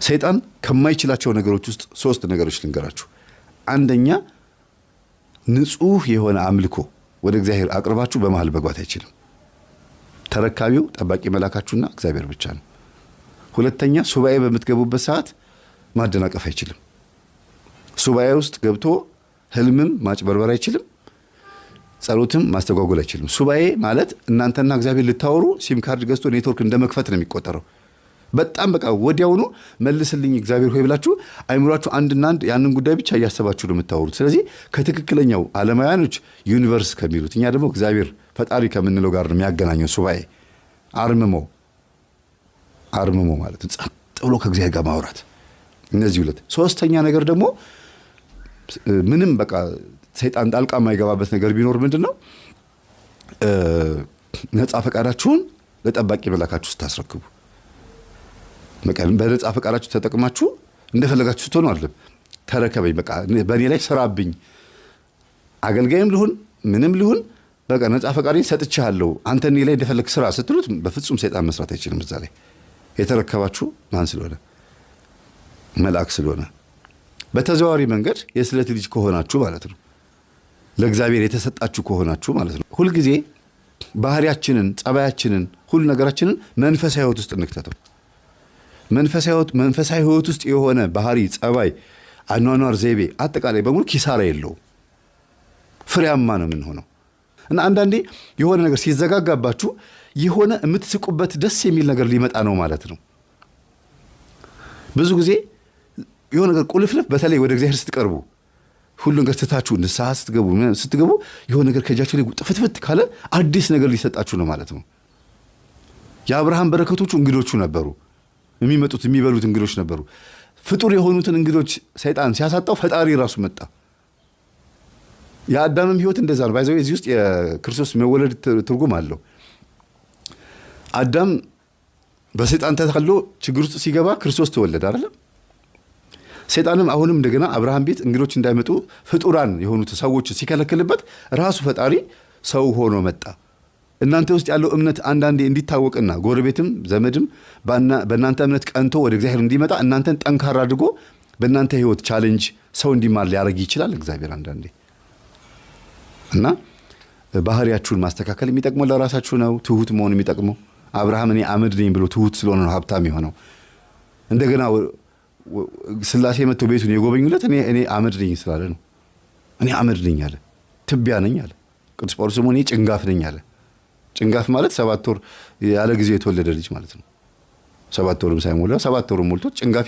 ሰይጣን ከማይችላቸው ነገሮች ውስጥ ሶስት ነገሮች ልንገራችሁ። አንደኛ፣ ንጹህ የሆነ አምልኮ ወደ እግዚአብሔር አቅርባችሁ በመሃል መግባት አይችልም። ተረካቢው ጠባቂ መላካችሁና እግዚአብሔር ብቻ ነው። ሁለተኛ፣ ሱባኤ በምትገቡበት ሰዓት ማደናቀፍ አይችልም። ሱባኤ ውስጥ ገብቶ ህልምም ማጭበርበር አይችልም። ጸሎትም ማስተጓጎል አይችልም። ሱባኤ ማለት እናንተና እግዚአብሔር ልታወሩ ሲም ካርድ ገዝቶ ኔትወርክ እንደ መክፈት ነው የሚቆጠረው። በጣም በቃ ወዲያውኑ መልስልኝ እግዚአብሔር ሆይ ብላችሁ አይምሯችሁ አንድና አንድ ያንን ጉዳይ ብቻ እያሰባችሁ ነው የምታወሩት። ስለዚህ ከትክክለኛው ዓለማውያኖች universe ከሚሉት፣ እኛ ደግሞ እግዚአብሔር ፈጣሪ ከምንለው ጋር ነው የሚያገናኘው ሱባኤ። አርምሞ፣ አርምሞ ማለት ጸጥ ብሎ ከእግዚአብሔር ጋር ማውራት። እነዚህ ሁለት። ሶስተኛ ነገር ደግሞ ምንም በቃ ሰይጣን ጣልቃ የማይገባበት ነገር ቢኖር ምንድን ነው? ነፃ ፈቃዳችሁን ለጠባቂ መላካችሁ ስታስረክቡ፣ በነፃ ፈቃዳችሁ ተጠቅማችሁ እንደፈለጋችሁ ስትሆኑ አይደለም። ተረከበኝ፣ በቃ በእኔ ላይ ስራብኝ፣ አገልጋይም ልሁን ምንም ልሁን፣ በቃ ነፃ ፈቃዴን ሰጥቼሃለሁ፣ አንተ እኔ ላይ እንደፈለግ ስራ ስትሉት በፍጹም ሰይጣን መስራት አይችልም። እዛ ላይ የተረከባችሁ ማን ስለሆነ? መልአክ ስለሆነ፣ በተዘዋዋሪ መንገድ የስለት ልጅ ከሆናችሁ ማለት ነው። ለእግዚአብሔር የተሰጣችሁ ከሆናችሁ ማለት ነው። ሁልጊዜ ባህሪያችንን፣ ጸባያችንን፣ ሁሉ ነገራችንን መንፈሳዊ ሕይወት ውስጥ እንክተተው። መንፈሳዊ ሕይወት ውስጥ የሆነ ባህሪ፣ ጸባይ፣ አኗኗር ዘይቤ አጠቃላይ በሙሉ ኪሳራ የለውም፣ ፍሬያማ ነው የምንሆነው። እና አንዳንዴ የሆነ ነገር ሲዘጋጋባችሁ የሆነ የምትስቁበት ደስ የሚል ነገር ሊመጣ ነው ማለት ነው። ብዙ ጊዜ የሆነ ነገር ቁልፍልፍ፣ በተለይ ወደ እግዚአብሔር ስትቀርቡ፣ ሁሉ ነገር ትታችሁ ንስሐ ስትገቡ የሆነ ነገር ከእጃችሁ ላይ ጥፍትፍት ካለ አዲስ ነገር ሊሰጣችሁ ነው ማለት ነው። የአብርሃም በረከቶቹ እንግዶቹ ነበሩ። የሚመጡት የሚበሉት እንግዶች ነበሩ። ፍጡር የሆኑትን እንግዶች ሰይጣን ሲያሳጣው ፈጣሪ ራሱ መጣ። የአዳምም ሕይወት እንደዛ ነው። By the way፣ እዚህ ውስጥ የክርስቶስ መወለድ ትርጉም አለው። አዳም በሰይጣን ተታሎ ችግር ውስጥ ሲገባ ክርስቶስ ተወለደ አይደለም? ሰይጣንም አሁንም እንደገና አብርሃም ቤት እንግዶች እንዳይመጡ ፍጡራን የሆኑት ሰዎች ሲከለክልበት ራሱ ፈጣሪ ሰው ሆኖ መጣ። እናንተ ውስጥ ያለው እምነት አንዳንዴ እንዲታወቅና ጎረቤትም ዘመድም በእናንተ እምነት ቀንቶ ወደ እግዚአብሔር እንዲመጣ እናንተን ጠንካራ አድርጎ በእናንተ ህይወት challenge ሰው እንዲማር ሊያደርግ ይችላል እግዚአብሔር አንዳንዴ። እና ባህሪያችሁን ማስተካከል የሚጠቅመው ለራሳችሁ ነው። ትሁት መሆን የሚጠቅመው፣ አብርሃም እኔ አመድ ነኝ ብሎ ትሁት ስለሆነ ነው ሀብታም የሆነው። እንደገና ስላሴ መጥቶ ቤቱን የጎበኙለት እኔ አመድ ነኝ ስላለ ነው። እኔ አመድ ነኝ አለ፣ ትቢያ ነኝ አለ። ቅዱስ ጳውሎስ ደግሞ እኔ ጭንጋፍ ነኝ አለ። ጭንጋፍ ማለት 7 ወር ያለ ጊዜ የተወለደ ልጅ ማለት ነው። 7 ወርም ሳይሞላ፣ 7 ወርም ሞልቶት ጭንጋፍ።